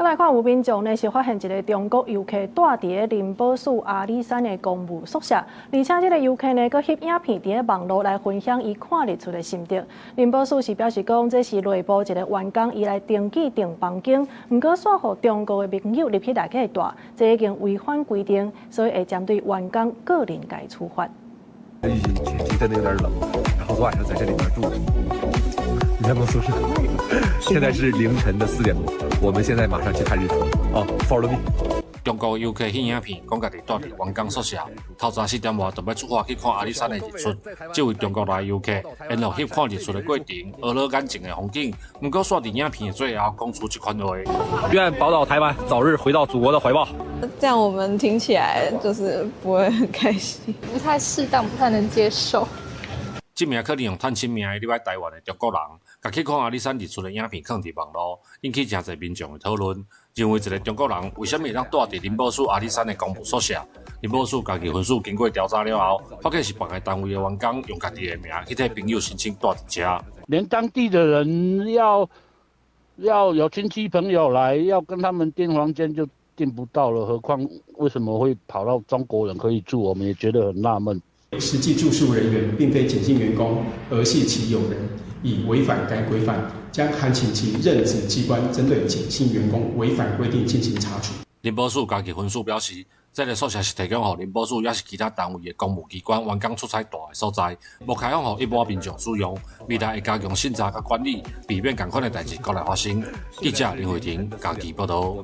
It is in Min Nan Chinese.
來看有民眾呢，是發現一个中國遊客蹛佇咧林寶寺阿里山的公務宿舍，而且這个遊客呢，閣翕影片佇咧網路來分享伊看日出的心得。林寶寺是表示講，這是內部一个員工伊來登記訂房間，毋過煞予中國的朋友入去內底蹛，這已經違反規定，所以會針對員工個人共處罰。天氣真的有點冷，然後昨晚上在這裡面住，員工宿舍。現在是凌晨的4點多，我們現在馬上去看日出。哦，follow me。中國遊客翕影片，講家己蹛佇員工宿舍，透早4點外就欲出發去看阿里山的日出。這位中國來遊客沿路翕看日出的過程，呵咾眼前的風景。毋過煞佇影片的最後講出這款話：願寶島台灣早日回到祖國的懷抱。這樣我們聽起來就是不會很開心，不太適當，不太能接受。這名可能用探親名義入來台灣的中國人，共去看阿里山日出的影片囥佇網路，引起誠濟民眾的討論，認為一个中國人為啥物會當蹛佇林寶寺阿里山的公務宿舍？林寶寺嘉義分署經過調查了後，發現是別个單位的員工用家己的名去替朋友申請蹛佇遮。連當地的人要有親戚朋友來，要跟他們訂房間就訂不到了，何況為什麼會跑到中國人可以住？我們也覺得很納悶。實際住宿人員並非簡姓員工，而係其友人，已違反該規範，將函請其任職機關針對簡姓員工違反規定進行查處。林寶寺嘉義分署表示，這个宿舍是提供予林寶寺抑是其他單位的公務機關員工出差蹛的所在，無開放予一般民眾使用。未來會加強審查佮管理，避免仝款的代誌閣來發生。記者林慧婷嘉義報導。